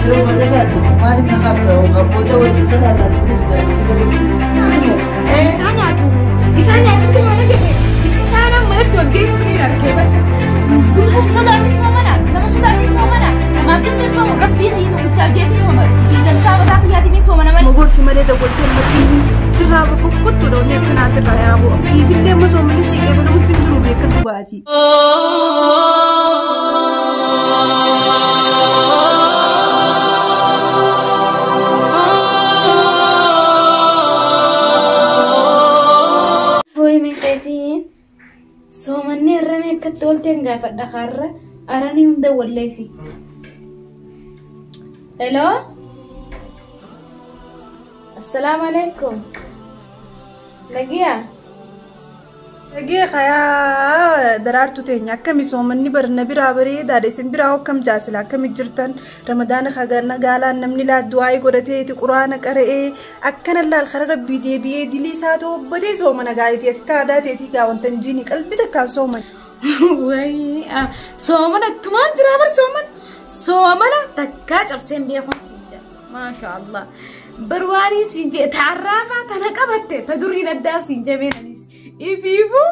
Siruma isaati maaliif na kaafta? Kan booda waliin salaataa tunis gaafii bareedu. Isaan nyaatu. Isaan nyaatu maal jedhe? Isaan manatti ol deemtu ni argee bakka. Si sodaatee soomana. Nama sodaatee soomana. Namaaf jecha sooma. Rabbii kiyya tokkichaaf jeetee sooma. Si dantaa mataa kiyyaatiin soomana malee. Mogorsi malee dawwaltee namatti hin sirraa fokkottuudha wanni akkanaa sirraa yaabu. Siifillee amma soomanni sii qeebalamutti hin jiru beekan dhugaatii. Hooyi meeqeetiin soomanni irra meeqatti oolteen gaafadha kaarra aranii hunda walleefi. Hello? Assalaamu alaikum. Nagiyaa? Dhagee hayaa daraartu teenya akkami soomanni barna biraa bareedaadha isin biraa akkam jaasila akkami jirtan ramadaana hagana gaalaan namni laa du'aa godhateeti quraana qara'ee akkana laal kara rabbii deebi'ee dilii isaa toobbatee soomana gaa'eeti ati aadaa teetii gaa wanta hin jiini qalbii takkaan sooman. Wayii soomana tumaan jiraa bar soomana soomana takkaa cabseen beekuun siin jedha maasha Allah barwaanii siin jedhe taarraafaa tana qabatte ta duriin addaa siin jabeen anis ifiifuu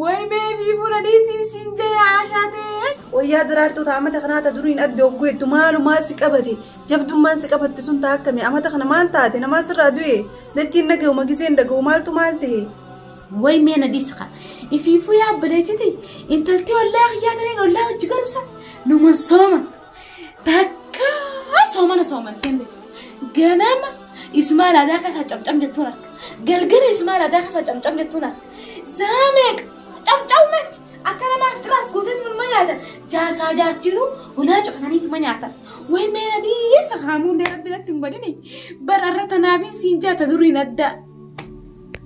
wayi mee ifiifuu anis siin jedhe haashaa ta'e. Wayyaa daraartuu ta'a amata kanaa ta duriin adda hogguu hedduu maalumaa si qabate jabdummaan si qabatte sun ta'a akkami amata kana maal taate namaa sirraa du'e dachiin dhaga'u magiseen dhaga'u maaltu maal ta'e. Wayi mee na dhiisqa ifiifuu yaa obboleettiti intalti ollaa kiyyaataniin ollaa hojii galumsa numa sooman takka soomana soomanteen beektu ganama ismaal aadaa keessaa camcam jettuun arga galgala ismaal aadaa keessaa camcam jettuun arga zaameeq camcamatti akka namaaf tiraas gooteet numa nyaatan jaarsaa jaartinuu ulaa cufataniituma nyaatan wayi mee na dhiisa haamuullee rabbi natti hin godhini bara irra tanaafin siin jaata duriin addaa.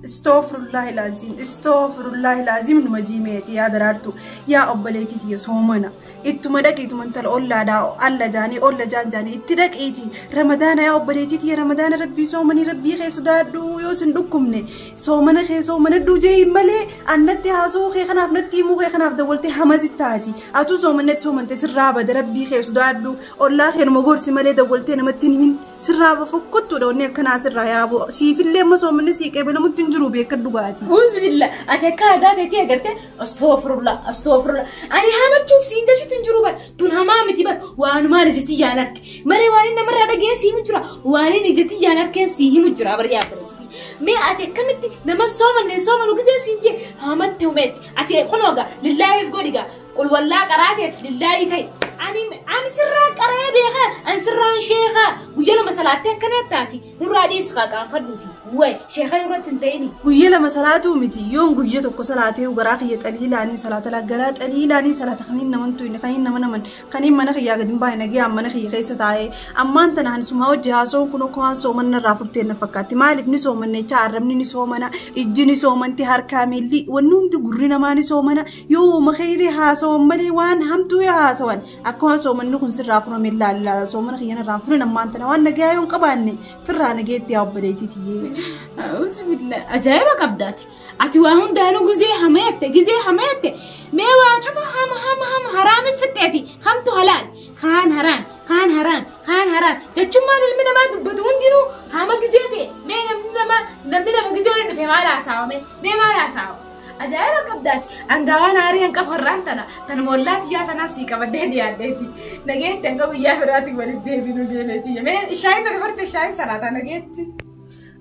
Istoofirullahi laazim istoofirullahi laazim numa jiimeeti yaa daraartu yaa obboleettii tiyya soomana ittuma dhaqiituma intala ollaadhaa alla jaanii olla jaan jaanii itti dhaqiiti ramadaana yaa obboleettii tiyya ramadaana rabbii soomanii rabbii kee sodaadhu yoo sin dhukkubne soomana kee soomana duujee malee annatti haasoo kee kanaaf natti himuu kee kanaaf dawwaltee hamasi taati atuu soomannatti soomante sirraa bada rabbii kee sodaadhu ollaa kee numa gorsi malee dawwaltee namatti hin himin sirraa fokkottuudha wanni akkanaa sirraa yaabu siifillee amma soomanni sii qeebalamutti hin jiru beekan dhugaatii. Uzbillah ati akka aadaa teetii agarte astaghfirullah astaghfirullah ani hamachuuf siin jechuutu hin jiru bar tun hamaa miti bar waanumaan ijatti yaan arke malee waan inni namarraa dhagee sii himu jira waan inni ijatti yaan arkeen sii himu jira bar yaa bareechiti mee ati akkamitti nama soomanne soomanu gisee siin jee hamatte humeetti ati kunooga lillaahiif godhiga qul wallaa qaraateef lillaahii ta'e ani sirraa qaree beekaa ani sirraan sheekaa guyyaa lama salaattee akkana taati nurraa dhiisqaa qaanfadhuuti way sheekaa irratti hin ta'ini. Guyyaa lama salaatuu miti yoon guyyaa tokko salaatee garaa kiyya xaliilaanii salaata garaa xaliilaanii salaata kaniin naman tuyne kaniin nama naman kaniin mana kiyyaa gadi hin baane nagee mana kiyya keessa taa'ee ammaan tana ani sumaa hojii haasoon kun akka waan soomanna irraa furteen na fakkaatti maaliif ni soomanne jecha arrabni ni soomana ijji ni soomanti harkaa miilli wanni hundi gurri namaa ni soomana yoo uuma kheyrii haasawan malee waan hamtuu yoo haasawan akka waan soomanni kun sirraa furame ilaala soomana kiyyan irraa furin ammaan tana waan nagaa yoo hin qabaanne firraa nageetti yaa obboleettii tiyyee. Uzbillah ajaa'iba qabdaati. Ati waa hundaanuu gizee hamayatte gizee hamayatte mee waa cufa hama hama hama haraami fixxeeti hamtu halaal kaan haraam kaan haraam kaan haraam jechuun ilmi namaa dubbatu hundinuu hama gizee ta'e mee namni nama namni lama gizee waliin dhufe maal haasawame mee maal haasawa. Ajaa'iba qabdaati. Angaawaan aarii hin qabu har'aan tana tana moollaa tiyyaa tanaa sii qabadhee dhiyaadheeti. Nageetti hanga guyyaa biraatiin walitti deebinu deemeeti. Mee ishaayin tokko horte ishaayin salaataa nageetti.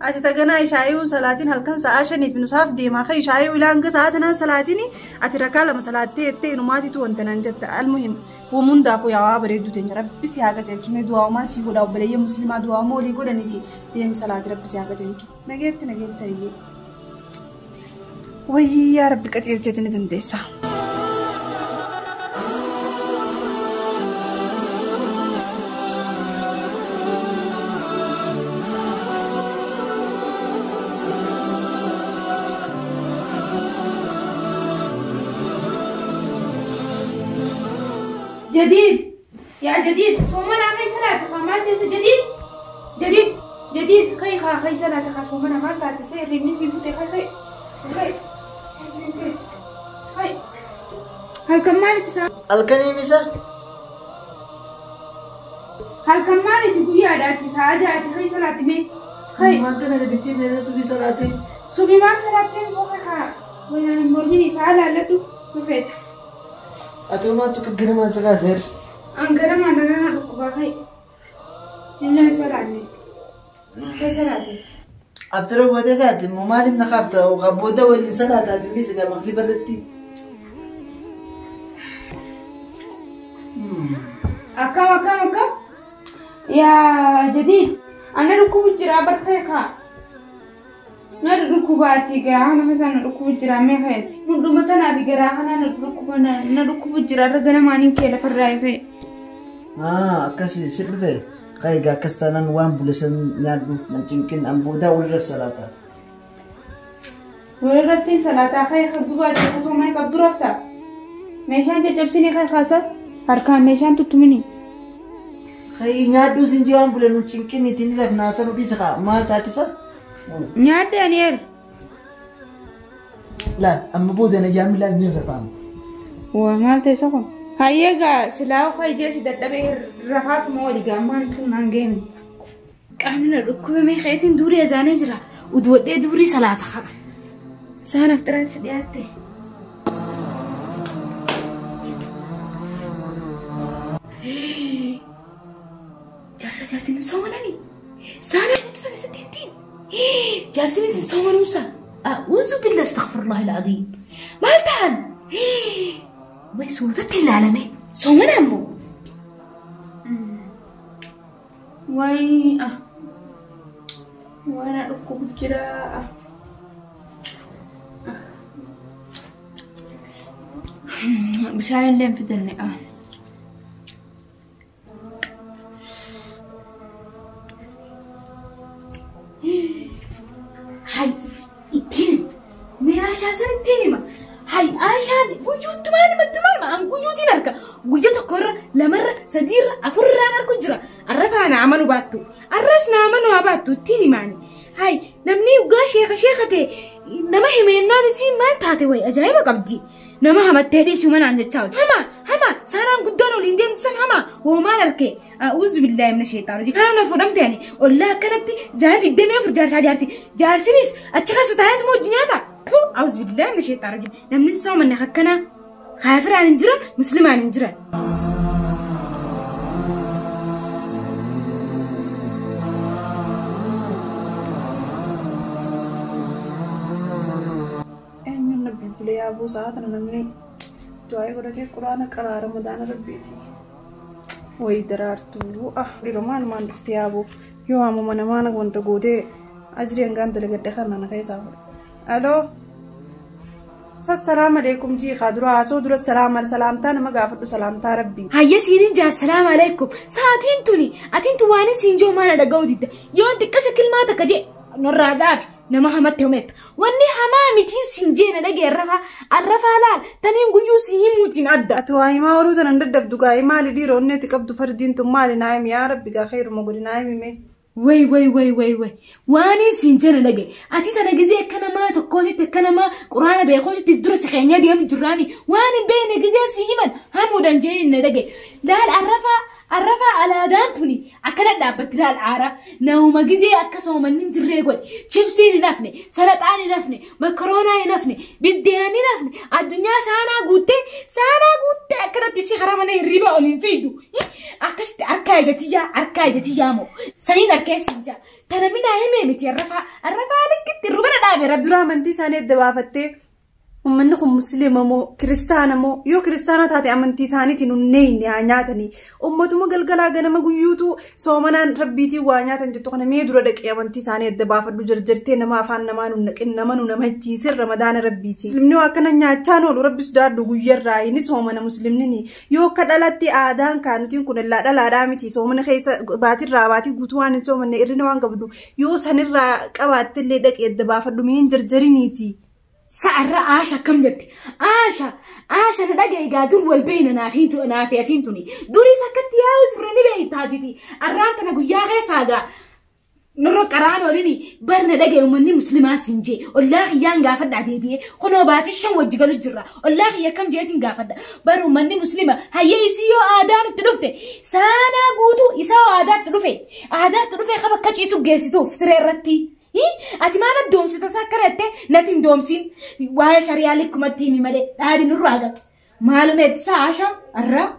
Ati taganaa ishaayuu salaatiin halkan sa'aa shaniif nusaaf deemaa kan ishaayuu ilaan sa'aa tanaan salaatiin ati rakaa lama salaattee jettee inumaatitu wanta naan jetta almuhim womundaafuu yaa waa bareeddu teenya rabbi si haa qajeelchu mee du'aamaa sii godhaa obboleeyya musliimaa du'aamaa olii godhaniiti deemi salaati rabbi si haa qajeelchu nageetti nageetti hayyee. Wayyii yaa rabbi qajeelcheeti ni dandeessa. جديد يا جديد صومنا خي صلاة ما تنسى جديد جديد جديد خي خي صلاة صومنا ما تنسى ريمي سيفوتي خي خي خي خي هل كمالت Halkanii misa? Halkan maaliiti guyyaadhaati sa'a ja'aati kai salaati mee. Kai. Maanta na gadi ciifnee subii salaatee. Subii maal salaattee boka kaa. Waynaan mormini sa'a laalladhu dhufeet. Ati maaltu akka ganamaan salaaseer? An ganamaan dhanana dhukkubaa kai. Inni salaanne. Kai salaateeti. Abtira gootee isaati immoo maaliif na kaafta? Booda waliin salaataati mis egaa maqriba irratti. Akkam akkam akkam. Yaa jadiid ana dhukkubu jira barkee kaa. Na dhukkubaati garaa kana keessaa na dhukkubu jira mee kayeeti. Hunduma tanaati garaa kana na dhukkuba na dhukkubu jira irra ganamaan hin kee lafarraa ka'e. Akkasi si dhufe. Egaa akkas taanaan waan bule san nyaadhu nan cinqin an boodaa walirra salaataa. Walirratti salaataa ka'e kan dubaati akkasuma qabdu rafta. Meeshaan caccabsinii ka'e kaasa harkaan meeshaan tuttumini. Kai nyaadhu sin jee waan bule nu cinqin ittiin rafnaa san dhiisa kaa maal taatisa? Nyaadde ani eer. Laal amma booda na jaamni laal ni rafaama. Waa maal ta'e sokon? Hayyee gaa silaa ofa ijee si dadhabee rafaatuma wali gaa maal kun naan geemi. Qaamni na dhukkube mee keetiin durii azaanee jira. Uduwadhee durii salaata qaba. Saan aftiraatti dhiyaatte. Jaarsa jaartiin hin soomananii? Saana guutuu sana isatti hintiin? Jaarsinis hin soomanuusa? A'uuzu billah astaghfirullahi al-aziim. Maal ta'an? Way suutatti ilaalame. Soomanaan moo? Way waan dhukkubu jira. Bishaan illee hin fidanne. Hay ittiin mee Aashaa san ittiin hima. Hay Aashaan guyyuutti maal himattu maal an guyyuutiin arga. Guyya tokkorra lamarra sadiirra afurraan arku jira. Arrafaa na amanu baattu. Arras na amanu haa baattu ittiin himaani. Hay namni dhugaa sheeka sheeka ta'e nama himeennaan isii maal taate wayi ajaa'iba qabdi. Nama hamattee dhiisuu manaan jechaa oolu. Hama hama saaraan guddaan oliin deemtu san hama hoomaan arke. A'uuzu billaahi mina sheexaan hojii. Kana na fuudhamte ani ollaa akkanatti zaati 24 jaarsaa jaarti. Jaarsinis achi keessa taa'eetuma hojii nyaata. A'uuzu billaahi mina sheexaan hojii. Namni soomanne akkanaa kaafiraan hin jiran muslimaan hin jiran. Eenyuun na bilbilee yaabuu sa'a kana namni du'aa godhatee quraana qaraa ramadaana rabbiiti. Wayi daraartuu dhiiroo maalumaan dhufte yaabuu yoo haamama namaa wanta gootee ajrii hangaan dalagadde kana na keessaa fudhu. Aloo. Assalamu alaikum jiikaa dura haasoo dura salaama salaamtaa nama gaafadhu salaamtaa rabbii. Hayya siinin jaa assalaamu alaikum. Sa'aatiin tuni atiin tu waan siin joo maal dhaga'uu didda. Yoo xiqqasha kilmaa takka jee nurraa dhaabi nama hamatte homeetta. Wanni hamaa mitiin siin jee na dhagee arrafaa arrafaa laal taniin guyyuu si himuutiin adda. Ati waa himaa horuu tanan daddabdu gaa'ee maali dhiiroo onneetti qabdu fardiin tun maali naa himi yaa rabbi gaa khayiruma godhi naa himi mee. Way way way way way waan siin jena dhage ati tana gizee akka namaa tokkootitti akka namaa quraana beekootitti dura si keenyaa deemu jirraami waan hin beekne gizee si himan hamuudhaan jee na dhage laal arrafaa arrafaa alaadaan tuni akkana dhaabbatti laal aara nauma gizee akka soomanni hin jirree godhe chipsiin hin hafne salaxaan hin hafne makoroonaa hin hafne biddeen hin hafne addunyaa saanaa guuttee saanaa guuttee akkanatti si karaa mana hirriibaa ol hin fiidu akkasitti harkaa ijatiyyaa harkaa ijatiyyaa moo saniin harkee siin jaa tana minaa himee miti arrafaa arrafaa likkitti rubana dhaabe rabbi. Dura amantii isaanii adda baafattee uummanni kun musliima moo kiristaana moo yoo kiristaana taate amantii isaaniitiin hunnee haa nyaatanii uummatuma galgalaa ganama guyyuutu soomanaan rabbiitiin waa nyaatan jettu kana mee dura dhaqee amantii isaanii adda baafadhu jarjartee nama afaan namaa nu naqin nama nu namachiisin ramadaana rabbiitiin. Muslimni waa akkana nyaachaan oolu rabbi sodaadhu guyyarraa inni soomana muslimni yoo akka dhalatti aadaan kaanutiin kun illaa dhalaadhaa miti soomana keessa baatirraa baatii guutuu waan hin soomanne irrina waan qabdu yoo sanirraa qabaatte illee dhaqee adda baafadhu mee hin jarjariniiti. Sa'arra Aasha akkam jette? Aasha Aasha na dhagaye egaa dur wal beeyna naafi atiin tuni. Duriis akkatti yaa'u turre ni beeytaatiti. Arraan tana guyyaa keessaa gaa. Nurra qaraan olini barna dhagaye uummanni muslimaa siin jee ollaa kiyyaan gaafadha deebi'ee kunoo baatii 5 wajji galu jirra ollaa kiyya kam jeetiin gaafadha bar uummanni muslima hayyee isii yoo aadaan itti dhufte saanaa guutuu isaa aadaatti dhufe qaba akka ciisuuf geessituuf siree irratti ati maal addoomsita isaa akka reettee natti hin doomsiin waa'ee shari'aa likkumatti himi malee dhaabi nurraa gate maaluma ittisa Ashaa arraa.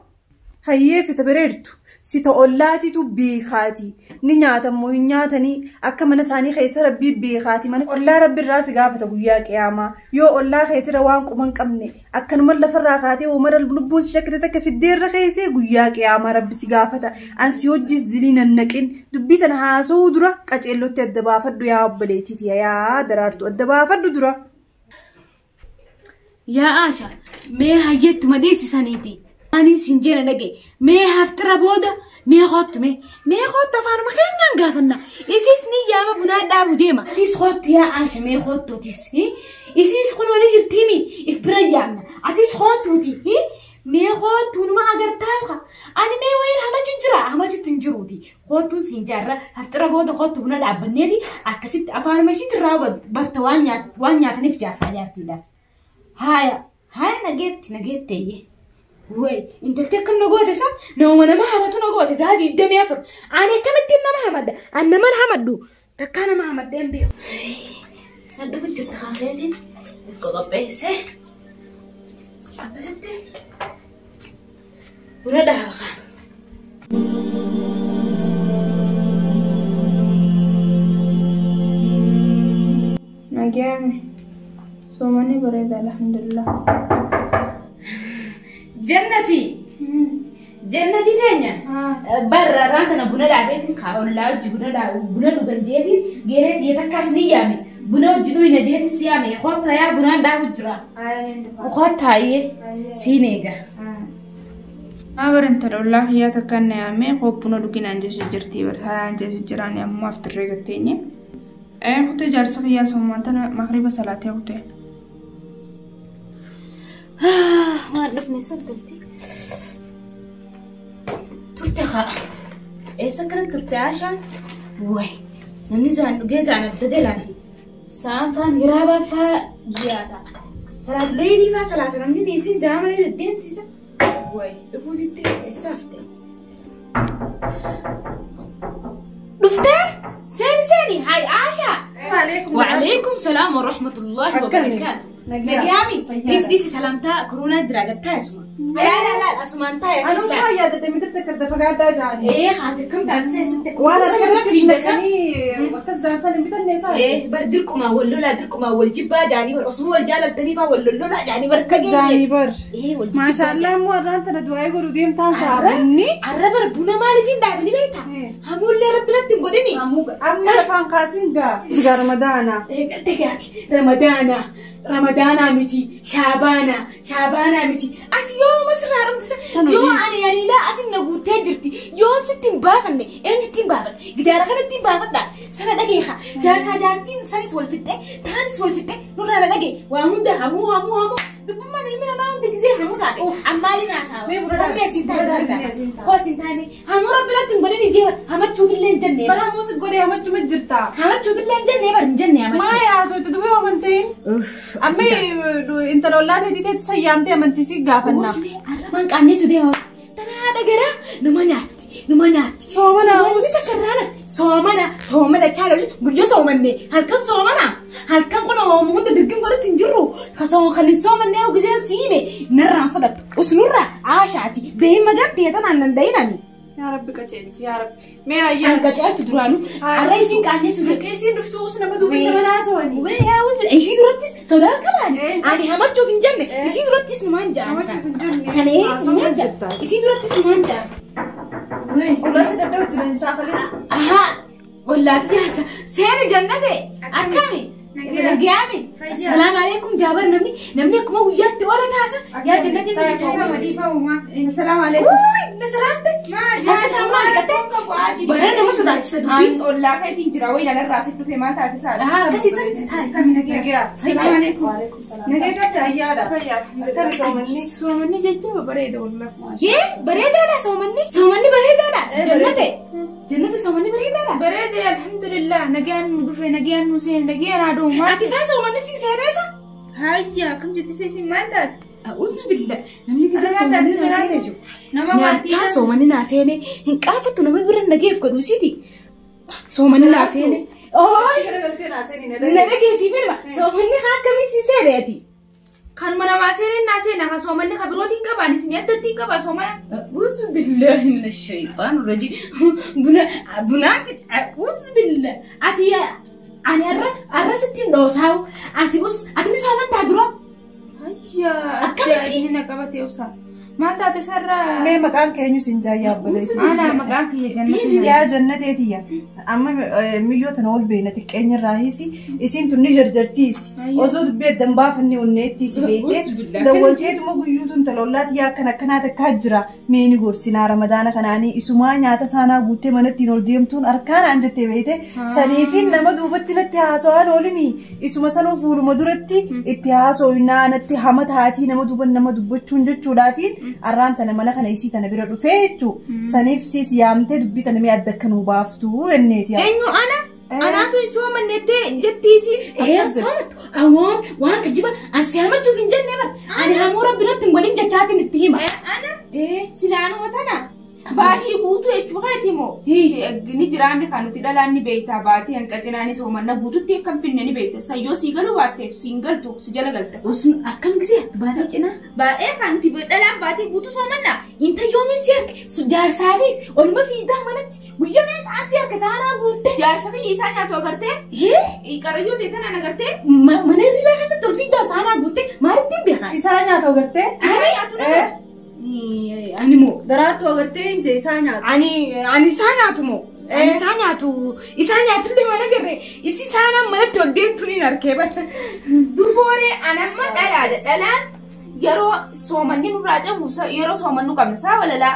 Hayyee sita bareeddu. Sita ollaatitu beekaati. Ni nyaatamoo hin nyaatanii akka mana isaanii keessa rabbii beekaati. Mana ollaa rabbi irraa si gaafata guyyaa qiyaamaa. Yoo ollaa keetira waan quba hin qabne akkanuma lafarraa kaatee uumara lubbuun si shakkite takka fiddeerra keessee guyyaa qiyaamaa rabbi si gaafata. Ansi hojis dilii nannaqin dubbii tana haasa'uu dura qaceellotti adda baafadhu yaa obboleettiiti yaa daraartu adda baafadhu dura. Yaa Ashaa mee hayyettuma dhiisisaniiti. Ani siin jeena dhage mee haftira booda mee hoottu mee hoottu afaanuma keenyaan gaafanna isiis ni yaama bunaa dhaabu deema atis hoottu yaa Asha mee hoottuutis isiis kun wali jirtiimi if bira yaamna atis hoottuuti mee hoottu numa agartaa ani mee wayin hamachu jira hamachutti hin jiruuti hoottuun siin jaarra haftira booda hoottu buna dhaabbanneeti akkasitti afaanuma ishiitti irraa barta waan nyaataniif jaarsaa jaartiidha haaya haaya nageetti nageetteeyye. Way, intalti akkam na goote isa nama nama hamatu na goote isaa 24 ani akkamittiin nama hamadda ani nama hamaddu takkaa nama hamadda hin beeku. Nan dhufu jirta kaafeetiin qopheesse akkasitti buna dhaaba. Nageenya soomanni bareeda alhamdulillah. Jannati Jannati teenya barra raantana buna dhaabeetiin kaa ollaa hojii buna dhugan jeetiin geeneeti takkaas ni yaame buna hojii dhuyna jeetiin si yaame kottaa yaa bunaan dhaabu jira kottaa iyyee siin eega. Abaranta ollaa kiyyaa takkaan na yaame buna dhuginaan jechu jirti barhaan jechu jiraan ammoo aftirree gatteenye. Kutee jaarsa kiyyaa soomaan tana magriba salaatee kutee. Waan dhufne santalti. Turte haa. Eessa akkana turte Ashaan? Way namni zaan dhugee zaan adda galaati. Sa'aan faan hiraabaa faa dhiyaata. Salaata leelii faa salaata namni dhiisii zaa malee deddeemtisa. Way dhufuutitti eessaaf ta'e? Dhuftee? Seeni seeni hayi Ashaa. وعليكم السلام ورحمة الله وبركاته. نجامي ديس ديس سلامتا كورونا جرا قتها اسمع. لا لا لا اسمع انت يا انا ما يا دمتك الدفقات ده ايه خاطر كم تعال ستك وانا في مكاني مركز ده ثاني بتني صار ايه بردركم اول دركم اول جبا جاني والعصمه والجاله التنيفه واللولا جاني بركز جاني بر ايه والجبا ما شاء الله مو انت دعاء قروديم تان صابني عربر بونا مالي فين دابني بيتا همول لي ربنا تنقدني همو امنا فان قاسين دا رمضان ايه تجاتي رمضان رمضان متي شعبان شعبان متي اتي يوم مسرع رمضان يوم انا يعني لا اسن نغوتي جرتي يوم ستين بافني اني تين بافن غدار خنا تين بافن دا سنه دغيخا جارسا جارتين سنس والفته تانس والفته نورا دغي وهند همو همو همو دبما نلمنا ما هند غزي همو تاته عمالي ناسا ربي سنتا هو سنتاني همو ربنا تنغني جي همچو بالله جنة بلا موس غوري همچو مجرتا همچو بالله جنة بر جنة ما يا سو تدوي ومنتين أمي أنت لو لا تدي تسيامتي أمنتي سي غافنا أرمان قاني سودي تنا دغرا نمانياتي نمانياتي سومنا تكرانف سومنا سومنا تشالو غيو سومني هلكن سومنا هلكن كنا ومهند دركن غره تنجرو خسو خلي سومني او غزي سيمي نران فدت اسنورا عاشاتي بين مدام تيتنا ننديناني يا رب قتلت يا رب ما هي أنا قتلت درانو الرئيسين كان يسوي كيسين رفتوس نما دوبي نما ناسوني وين يا وزل ايشي درتس صدق كمان انا همتشو في الجنة ايشي درتس نمانجا همتشو في الجنة كان ايه نمانجا ايشي درتس نمانجا وين ولا تدوت من شاخلي اها ولا تياسا سير جنتي اكمي نجامي السلام عليكم جابر نمني نمني كما ويات ولا تاسا يا جنتي السلام عليكم وي سلامتك ما سلام عليك برنا ما صدقت صدقي ولا كايتين جراوي لا راسك في ما تاتي سالا ها كسي السلام عليكم وعليكم السلام نجيت تيارة كم سومني سومني جدي بريده والله ايه بريده لا سومني سومني بريده لا جنتي جنتي سومني بريده لا بريده Bareedee alhamdulillah nagaan nu dhufe nagaan nu seene nagaan haadhoo maal. Ati faa soomanni si seeneessa? Hayya akkam jetti seesin maal taate? A'uuzu billah namni gisee soomanni naa seene jiru. Nama maatii Nyaachaa soomanni naa seene hin qaanfattu nama bira nageef godhu siiti. Soomanni naa seene. Achi garagaltee naa seeni na Na dhagaye. dhageessii firma soomanni haa akkamii si seene ati? Kanuma namaa seeneen naa seena ka soomanni ka birootiin qabaan isin addatti qaba soomana. أعوذ بالله من الشيطان الرجيم بنا بناك أعوذ بالله أتي أنا أرى ستين دوساو أتي أس أتي نسوان تدرو Hayya Akkamitti? inni na qabate usaa. Maal taate sarara? Mee maqaan keenyu siin jaayyaa obboleetti. Ana maqaan kiyya jannati. Yaa jannateetiyya. Amma miyyoo tana ol beena xiqqeenya irraa hiisi. Isiin tun ni jarjartiisi. Osoo dubbii addan baafanne onneettiisi beekte. Dawwalteetuma guyyuu tun talollaati yaa akkana akkanaa takkaa jira. Mee ni gorsinaa ramadaana kanaanii isumaa nyaata saanaa guuttee manattiin ol deemtuun harkaanaan jettee beekte. Saniifi nama duubatti natti haasawaan oolini isuma sanuu fuuluma duratti itti haasawinaa natti hama taatii nama duuban nama dubbachuun jechuudhaafi arraan tana mana kana isii tana bira dhufee jechuu saniif siis yaamtee dubbii tana mee adda akkanuu baaftuu jenneeti yaa. Eenyu ana? Anaatu hin soomannettee jettiisi. إيه صمت أوان وان كجيبة أنسي هم تشوف إن جنة بر أنا همورا بلاد تنقولين جتاتي نتهمة Ana إيه silaanuma tana baatii guutuu jechuu keeti moo? Ni jiraame kan nuti dhalaan ni beekta baatii hanqacinaani soomanna guututti akkam finne ni beekta. Sayyoo sii galuu baatte siin galtu si jala galta. وسن أكم جزء تبادل جنا Baay'ee kan nuti dhalaan baatii guutuu soomanna. أنت يوم سيرك سجار سافيس والما في ده منت ويا ما أنسيرك سانا قلت Jaarsa biyya isaa nyaatu agartee? إيه Qarayyoo ta'e tanaan agartee? ما ما نبي بقى حسب في ده سانا قلت ما ردين بها Isaa nyaatu agartee? أنا Eh أنا مو daraartuu agartee hin jee isaa nyaatu. ani isaa nyaatu moo? Ani isaa nyaatu isaa nyaatullee waan agarre isi saanaan manatti ol deemtuun hin arkee bara. Dubooree anamma dhalaadha. Dhalaan yeroo soomanni nurraa cabu yeroo soomannu qabna saa walalaa.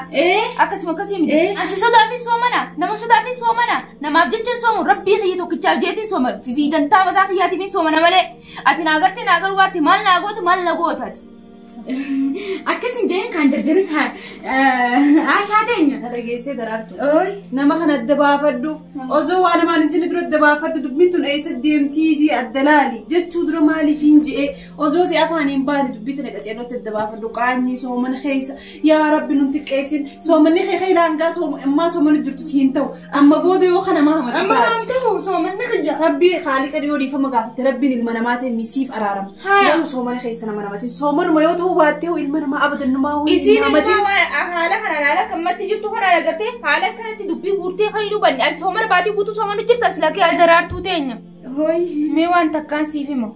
Akkasuma akkasii miti. Asi sodaafin soomana nama sodaafin soomana namaaf jecha hin soomu rabbii kiyya tokkichaaf jeetiin sooma fiidantaa mataa kiyyaatiif hin soomana malee ati naa garte naa garuu baatte maal naa gootu maal na gootaati. Akkas hin jeen kan jarjarin haashaa teenya. Na dhageessee daraartuu. Ooy. Nama kana adda baafadhu. Osoo waan namaan hin jenne dura adda baafadhu dubbiin tun eessa deemtii jee adda laali jechuu dura maaliif hin je'e osoo si afaan hin baane dubbii tana qaceelootti adda baafadhu qaanyii soomana keessa yaa rabbi nun xiqqeessin soomanni kee kee daangaa ammaa soomana jirtu si hin ta'u amma booda yoo kana maa hamatu Amma taate. naan ta'u soomanni kiyya. Rabbi haaliqa dhiyoo dhiifama gaafatte rabbiin ilma namaa ta'e misiif araarama. Garuu soomana keessa nama namatiin soomanuma yoo ta'u baattee ilma namaa abadannumaa Isiin namatiin. ilmaa waan haala kanaan haala kammatti jirtu kana agartee haala kanatti dubbii guurtee kan hin hubanne ati soomana baatii guutuu soomanu jirta sila kee daraartuu teenya. Hooy. Mee waan takkaan siif hima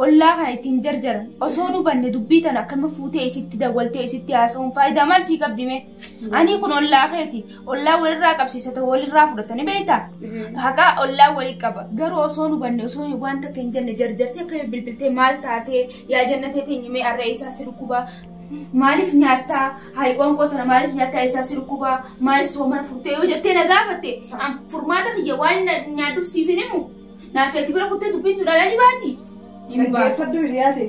ollaa kana ittiin jarjaran osoo nu banne dubbii tana akkama fuutee isitti dawwaltee isitti haasa'uun faayidaa maal sii qabdi mee? Ani kun ollaa keeti ollaa walirraa qabsiisata walirraa fudhatani beektaa? Haqaa ollaa walii qaba garuu osoo nu banne osoo waan takka hin jenne jarjartee akkami bilbiltee maal taatee yaa jannatee teenye mee arra isaa si dhukkubaa maaliif nyaattaa hayi qoonqoo tana maaliif nyaattaa isaa si dhukkubaa maaliif soomana furtee yoo jettee na gaafatte an furmaata kiyya waan nyaadhuuf siif hin himu. Naaf ati bira kuttee dubbiin tun dhala ni baati. Hin baatu. Dhaggeeffadhu hiriyaa ta'e.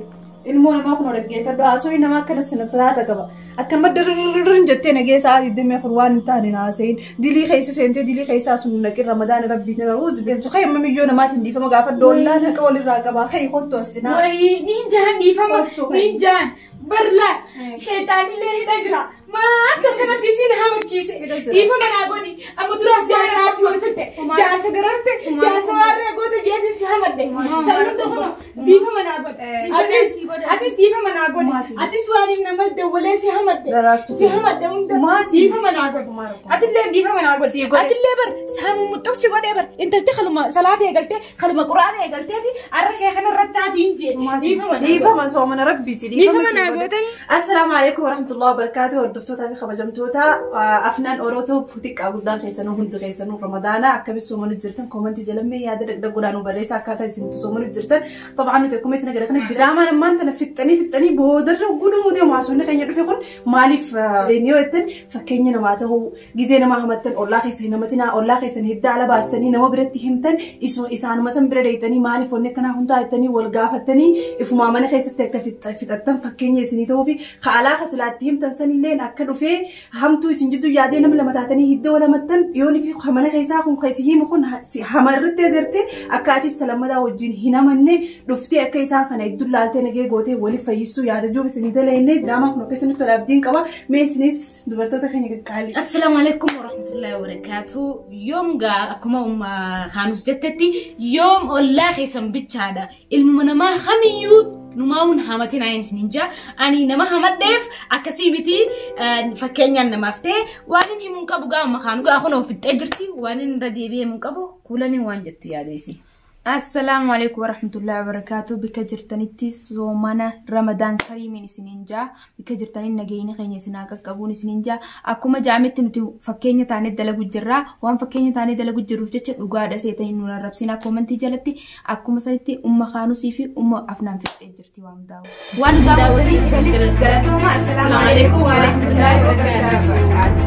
Ilmoo namaa kun dhaggeeffadhu haasawii namaa akkana sina siraata qaba. Akka madda rirririn jettee nagee sa'a 24 waan hin taane haasa'in. Dilii keessa seentee dilii keessaa sun naqin ramadaana rabbii nama uuzi beektu. Ka'e amma miyyoo namaatiin dhiifama gaafa ollaan haqa walirraa qaba. Ka'e kottu as cinaa. Wayii niin jaan dhiifama Kottu. niin jaan barla sheexaanillee hidha jira. Maa akka kanatti isin hamachiise Hidha jira. dhiifama naa godhi amma duraas jaarsa abjuu wal fitte jaarsa gararte jaarsa waarree goota jeeti si hamadhe sannutti kuno dhiifama naa godhi atis atis dhiifama naa godhi atis waan inni nama dawwalee si hamadhe Daraartuu. si hamadhe hunda Maatii. dhiifama naa godhi atillee dhiifama naa godhi atillee bar saamuu muxuqsi godhee bar intalti kaluma salaata eegaltee kaluma quraana eegalteeti arra sheekana irratti haatiin jee dhiifama naa godhi. Dhiifama soomana rabbiiti. Dhiifama si naa godhe. gootanii. Assalaamu alaikum warahmatullahi wabarakatuh. Hordoftootaa fi kabajamtoota afnaan Orotoo xiqqaa guddaan keessanuu hundi keessanuu Ramadaana akkamitti soomanu jirtan koomantii jalammee yaada dhagdhaguudhaan nu barreessa akkaataa isin itti soomanu jirtan. Xabaan nuti akkuma isin agarra kana diraamaan ammaan tana fixxanii fixxanii boodarra gudumuu deemu haasofni keenya dhufe kun maaliif yoo jettan fakkeenya namaa ta'uu gizee namaa hamattan ollaa keessan namatinaa ollaa keessan hidda ala baastanii nama biratti himtan isaanuma san bira deeytanii maaliif wanni akkanaa hundaa jettanii wal gaafattanii ifumaa mana keessatti akka fixattan fakkeenya isinii ta'uu fi haalaa kasilaatti himtan sanilleen akka dhufee hamtuu isin jidduu yaadee nama lama taatanii hidda wal Hamattan yoon fi mana keessaa kun keessi himu kun hama irratti agartee akka atis talammadaa wajjin hin amanne dhuftee akka isaan kana hedduu laaltee nagee gootee waliif fayyisuu yaada jiruuf isinii dalagne diraamaa kun akka isinitti tola abdiin qaba. Mee isinis dubartoota keenya qaqqaalii. Assalaamu alaikum warahmatullahi wabarakatuh. Yoom gaa akkuma umma Kaanus jettetti yoom ollaa keessan bichaadha. Ilma namaa kamiyyuu numaa'uun hamatin ayin isinin jaa. Ani nama hamadheef akkasii miti fakkeenyaan namaaf ta'e waan inni himuun qabu gaa umma Kaanus. Gaa kun fixxee jirti waan inni irra deebi'ee himuun qabu kuulaniin waan jettu yaadeesi. Assalaamu alaikum warahmatullahi wabarakatuh. Bikka jirtanitti soomana Ramadaan kariimiin isiniin jaa. Bikka jirtaniin nageenya keenya isin haa qaqqabuun isiniin jaa. Akkuma jaametti nuti fakkeenya taanee dalagu jirra. Waan fakkeenya taanee dalagu jirruuf jecha dhugaadha seetanii nu arrabsina. Koomantii jalatti akkuma sanitti umma Kaanusii fi umma Afnaan fixxee jirti waan daawwatu. Waan daawwataniif galatooma. Assalaamu alaikum warahmatullahi wabarakatuh.